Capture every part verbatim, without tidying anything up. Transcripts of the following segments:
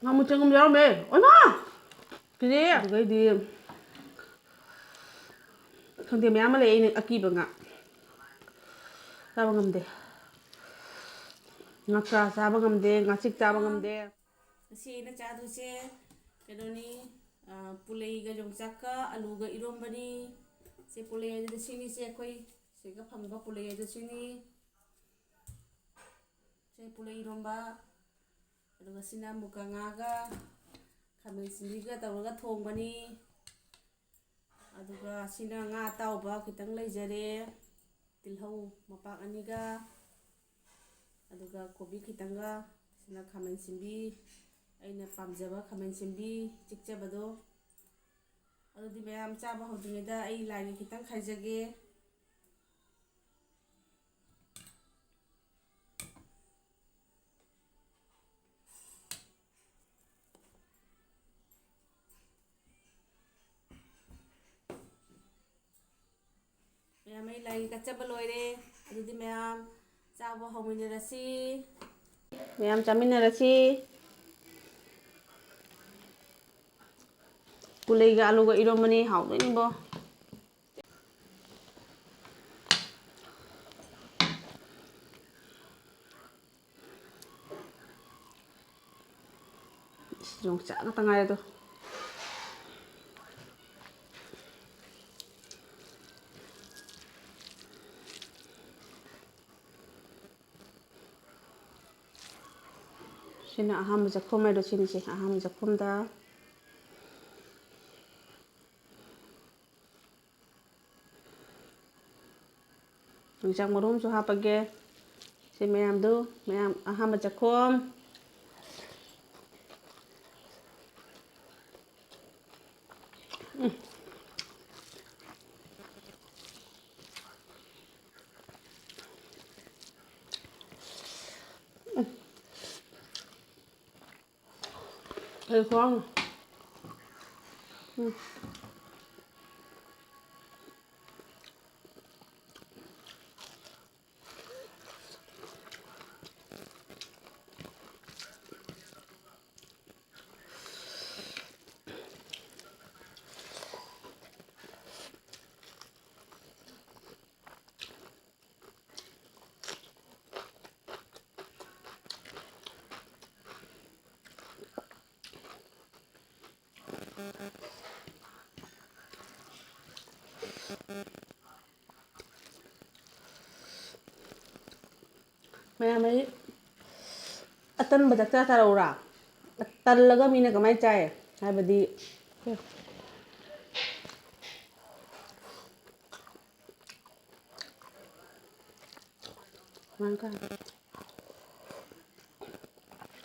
ꯉꯥꯃꯨ ꯆꯦꯡꯉꯝ ꯌꯥꯎꯔꯝꯃꯦ꯫ ꯑꯣꯏꯃꯥ! ꯀꯤꯖꯩꯌꯦ꯫ ꯑꯗꯨꯒꯩꯗꯤ ꯈꯪꯗꯦ, ꯃꯌꯥꯝ ꯑꯃ ꯂꯩ, ꯑꯩꯅ ꯑꯀꯤꯕ ꯉꯥ꯫ ꯆꯥꯕ ꯉꯝꯗꯦ꯫ ꯉꯀ꯭ꯔꯥ ꯆꯥꯕ ꯉꯝꯗꯦ, ꯉꯥꯆꯤꯛ ꯆꯥꯕ ꯉꯝꯗꯦ꯫ ꯉꯁꯤ ꯑꯩꯅ ꯆꯥꯗꯣꯏꯁꯦ ꯀꯩꯅꯣꯅꯤ, ꯑ, ꯄꯨꯂꯩꯒ ꯌꯣꯡꯆꯥꯛꯀ ꯑꯂꯨꯒ ꯏꯔꯣꯝꯕꯅꯤ꯫ ꯁꯦ ꯄꯨꯂꯩ ꯍꯥꯏꯗꯨꯗꯤ ꯁꯤꯅꯤ, ꯁꯦ ꯑꯩꯈꯣꯏ ꯁꯤꯒ ꯐꯪꯕ ꯄꯨꯂꯩ ꯍꯥꯏꯗꯨ ꯁꯤꯅꯤ꯫ ꯁꯦ ꯄꯨꯂꯩ ꯏꯔꯣꯝꯕ, ꯑꯗꯨꯒ ꯁꯤꯅ ꯃꯨꯀ ꯉꯥꯒ ꯈꯥꯃꯦꯟ ꯑꯁꯤꯟꯕꯤꯒ ꯇꯧꯔꯒ ꯊꯣꯡꯕꯅꯤ꯫ ꯑꯗꯨꯒ ꯁꯤꯅ ꯉꯥ ꯑꯇꯥꯎꯕ ꯈꯤꯇꯪ ꯂꯩꯖꯔꯦ, ꯇꯤꯜꯍꯧ ꯃꯄꯥꯛ ꯑꯅꯤꯒ, ꯑꯗꯨꯒ ꯀꯣꯕꯤ ꯈꯤꯇꯪꯒ, ꯁꯤꯅ ꯈꯥꯃꯦꯟ ꯑꯁꯤꯟꯕꯤ, ꯑꯩꯅ ꯄꯥꯝꯖꯕ ꯈꯥꯃꯦꯟ ꯑꯁꯤꯟꯕꯤ ꯆꯤꯛꯆꯕꯗꯣ꯫ ꯑꯗꯨꯗꯤ ꯃꯌꯥꯝ ꯆꯥꯕ ꯍꯧꯗ꯭ꯔꯤꯉꯩꯗ ꯑꯩ ꯂꯥꯏꯒꯤ ꯈꯤꯇꯪ ꯈꯥꯏꯖꯒꯦ꯫ ꯃꯌꯥꯝ, ꯑꯩ ꯂꯥꯏꯒꯤ ꯀꯠꯆꯕ ꯂꯣꯏꯔꯦ꯫ ꯑꯗꯨꯗꯤ ꯃꯌꯥꯝ ꯆꯥꯕ ꯍꯧꯃꯤꯟꯅꯔꯁꯤ꯫ ꯃꯌꯥꯝ ꯆꯥꯃꯤꯟꯅꯔꯁꯤ꯫ ꯄꯨꯂꯩꯒ ꯑꯂꯨꯒ ꯏꯔꯣꯝꯕꯅꯤ, ꯍꯥꯎꯗꯣꯏꯅꯤꯕꯣ꯫ ꯏꯁ, ꯌꯣꯡꯆꯥꯛ ꯉꯥꯛꯇ ꯉꯥꯏꯔꯦꯗꯣ꯫ ꯁꯤꯅ ꯑꯍꯥꯟꯕ ꯆꯥꯛꯈꯨꯝ ꯍꯥꯏꯗꯣ, ꯁꯤꯅꯤꯁꯦ ꯑꯍꯥꯟꯕ ꯆꯥꯛꯈꯨꯝꯗ꯫ ꯌꯣꯡꯆꯥꯛ ꯃꯔꯨ ꯑꯃꯁꯨ ꯍꯥꯞꯄꯒꯦ꯫ ꯁꯤ ꯃꯌꯥꯝꯗꯨ, ꯃꯌꯥꯝ ꯑꯍꯥꯟꯕ ꯆꯥꯛꯈꯨꯝ꯫ ꯎꯝ꯫ ꯎꯝ꯫ ꯀꯩ ꯈꯨꯍꯥꯎꯅꯣ꯫ ꯎꯝ꯫ ꯃꯌꯥꯝ ꯑꯩ ꯑꯇꯟꯕ ꯆꯥꯛꯆꯥ ꯆꯥꯔꯛꯎꯔꯥ? ꯇꯜꯂꯒ ꯃꯤꯅ ꯀꯃꯥꯏꯅ ꯆꯥꯏ? ꯍꯥꯏꯕꯗꯤ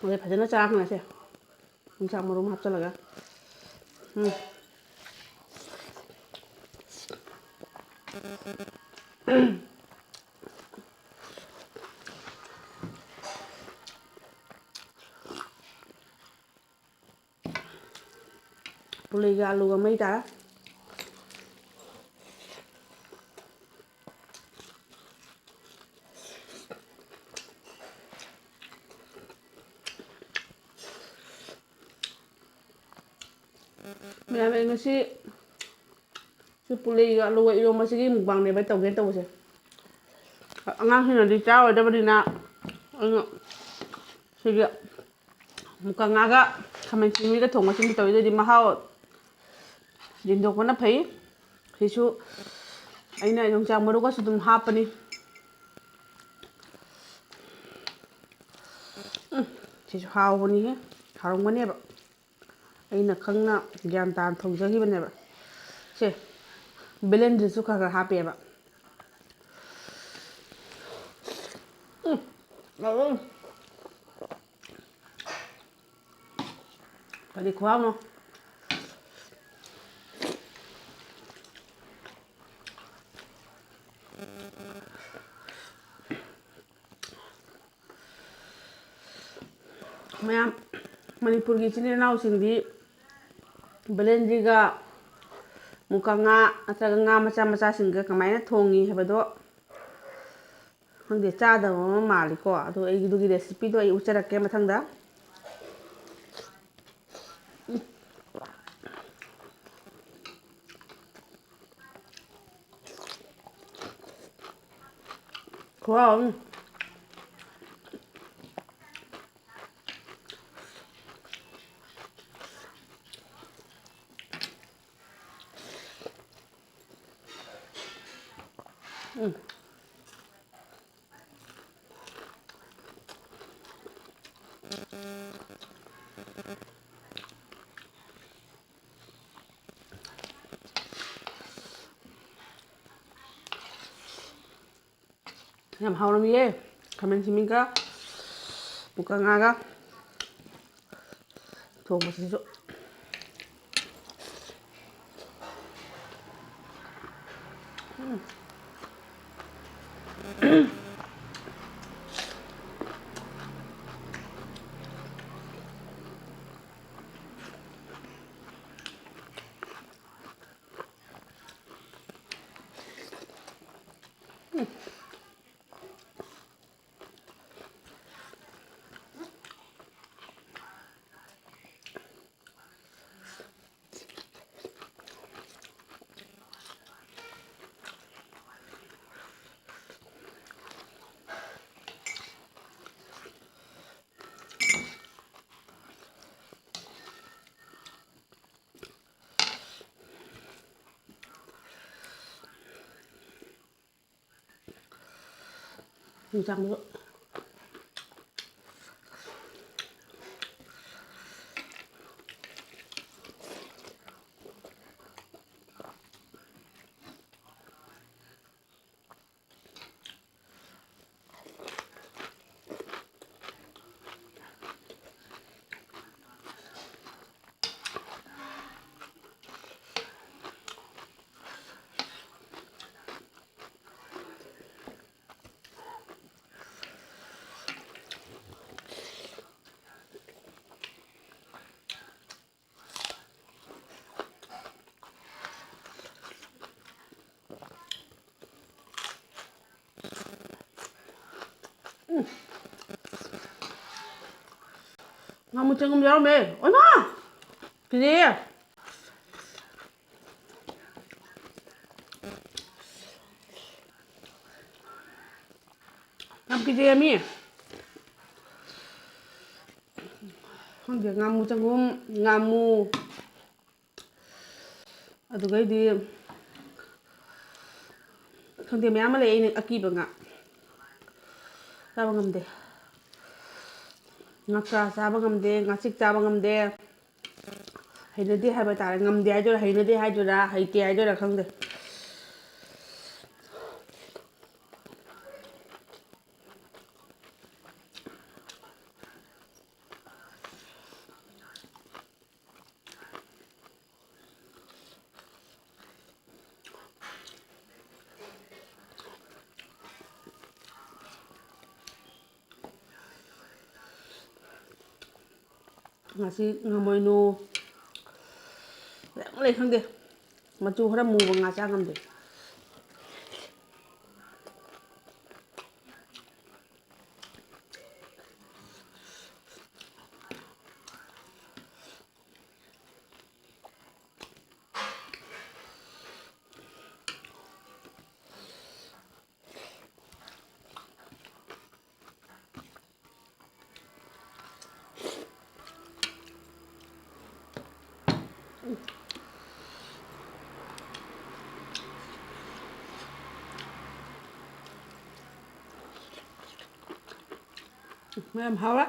ꯍꯣꯔꯦꯟ ꯐꯖꯅ ꯆꯥꯈ꯭ꯔꯁꯦ꯫ ꯌꯣꯡꯆꯥꯛ ꯃꯔꯨꯝ ꯍꯥꯞꯆꯤꯜꯂꯒ꯫ ꯎꯝ꯫ ꯄꯨꯂꯩꯒ ꯑꯂꯨꯒ ꯃꯩ ꯇꯥꯔꯦ꯫ ꯃꯌꯥꯝ, ꯑꯩ ꯉꯁꯤ ꯁꯤ ꯄꯨꯂꯩꯒ ꯑꯂꯨꯒ ꯏꯔꯣꯝꯕꯁꯤꯒꯤ ꯃꯨꯛꯕꯥꯡꯅꯦꯕ ꯑꯩ ꯇꯧꯒꯦꯅ ꯇꯧꯕꯁꯦ꯫ ꯑꯉꯥꯡꯁꯤꯡꯅꯗꯤ ꯆꯥꯔꯣꯏꯗꯕꯅꯤꯅ ꯑꯩꯅ ꯁꯤꯒꯤ ꯃꯨꯀ ꯉꯥꯒ ꯈꯥꯃꯦꯟ ꯑꯁꯤꯟꯕꯤꯒ ꯊꯣꯡꯕꯁꯤꯃ ꯇꯧꯋꯤ꯫ ꯑꯗꯨꯗꯤ ꯃꯍꯥꯎ ꯌꯦꯟꯊꯣꯛꯄꯅ ꯐꯩ꯫ ꯁꯤꯁꯨ ꯑꯩꯅ ꯌꯣꯡꯆꯥꯛ ꯃꯔꯨꯒꯁꯨ ꯑꯗꯨꯝ ꯍꯥꯞꯄꯅꯤ꯫ ꯎꯝ, ꯁꯤꯁꯨ ꯍꯥꯎꯕꯅꯤꯍꯦ, ꯍꯥꯎꯔꯝꯒꯅꯦꯕ꯫ ꯑꯩꯅ ꯈꯪꯅ ꯒ꯭ꯌꯥꯟ ꯇꯥꯅ ꯊꯣꯡꯖꯈꯤꯕꯅꯦꯕ꯫ ꯁꯦ, ꯕꯦꯂꯦꯟꯗ꯭ꯔꯤꯁꯨ ꯈꯔ ꯈꯔ ꯍꯥꯞꯄꯦꯕ꯫ ꯎꯝ, ꯍꯥꯎꯋꯦ꯫ ꯀꯔꯤ ꯈꯨꯍꯥꯎꯅꯣ! ꯃꯌꯥꯝ, ꯃꯅꯤꯄꯨꯔꯒꯤ ꯏꯆꯤꯜ ꯏꯅꯥꯎꯁꯤꯡꯗꯤ ꯕꯦꯂꯦꯟꯗ꯭ꯔꯤꯒ ꯃꯨꯀ ꯉꯥ ꯅꯠꯇ꯭ꯔꯒ ꯉꯥ ꯃꯆꯥ ꯃꯆꯥꯁꯤꯡꯒ ꯀꯃꯥꯏꯅ ꯊꯣꯡꯉꯤ ꯍꯥꯏꯕꯗꯣ ꯈꯪꯗꯦ, ꯆꯥꯗꯕ ꯑꯃ ꯃꯥꯜꯂꯤꯀꯣ꯫ ꯑꯗꯣ ꯑꯩ ꯑꯗꯨꯒꯤ recipeꯗꯣ ꯑꯩ ꯎꯠꯆꯔꯛꯀꯦ ꯃꯊꯪꯗ꯫ ꯈꯨꯍꯥꯎ ꯑꯃ꯫ ꯎꯝ꯫ ꯌꯥꯝ ꯍꯥꯎꯔꯝꯃꯤꯌꯦ꯫ ꯈꯥꯃꯦꯟ ꯁꯤꯟꯃꯤꯒ ꯃꯨꯀ ꯉꯥꯒ ꯊꯣꯡꯕꯁꯤꯁꯨ꯫ ꯎꯝ꯫ ꯌꯣꯡꯆꯥꯛ ꯃꯔꯨ꯫ ꯎꯝ꯫ ꯉꯥꯃꯨ ꯆꯦꯡꯒꯨꯝ ꯌꯥꯎꯔꯝꯃꯦ꯫ ꯑꯣꯏꯃꯥ! ꯀꯤꯖꯩꯌꯦ꯫ ꯌꯥꯝ ꯀꯤꯖꯩꯌꯦ ꯃꯤ꯫ ꯈꯪꯗꯦ, ꯉꯥꯃꯨ ꯆꯪꯒꯨꯝ, ꯉꯥꯃꯨ, ꯑꯗꯨꯒꯩꯗꯤ ꯈꯪꯗꯦ, ꯃꯌꯥꯝ ꯑꯃ ꯂꯩ ꯑꯩꯅ ꯑꯀꯤꯕ ꯉꯥ꯫ ꯆꯥꯕ ꯉꯝꯗꯦ꯫ ꯉꯀ꯭ꯔꯥ ꯆꯥꯕ ꯉꯝꯗꯦ, ꯉꯥꯆꯤꯛ ꯆꯥꯕ ꯉꯝꯗꯦ꯫ ꯍꯩꯅꯗꯦ ꯍꯥꯏꯕ ꯇꯥꯔꯦ꯫ ꯉꯝꯗꯦ ꯍꯥꯏꯗꯣꯏꯔꯥ, ꯍꯩꯅꯗꯦ ꯍꯥꯏꯗꯣꯏꯔꯥ, ꯍꯩꯇꯦ ꯍꯥꯏꯗꯣꯏꯔꯥ ꯈꯪꯗꯦ꯫ ꯉꯥꯆꯤꯛ, ꯉꯥꯃꯣꯏꯅꯨ ꯃꯌꯥꯝ ꯂꯩ, ꯈꯪꯗꯦ꯫ ꯃꯆꯨ ꯈꯔ ꯃꯨꯕ ꯉꯥ ꯆꯥ ꯉꯝꯗꯦ꯫ ꯃꯌꯥꯝ ꯍꯥꯎꯔꯦ꯫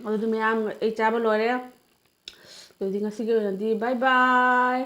ꯑꯗꯨꯗꯤ ꯃꯌꯥꯝ, ꯑꯩ ꯆꯥꯕ ꯂꯣꯏꯔꯦ꯫ ꯑꯗꯨꯗꯤ ꯉꯁꯤꯒꯤ ꯑꯣꯏꯅꯗꯤ bye bye꯫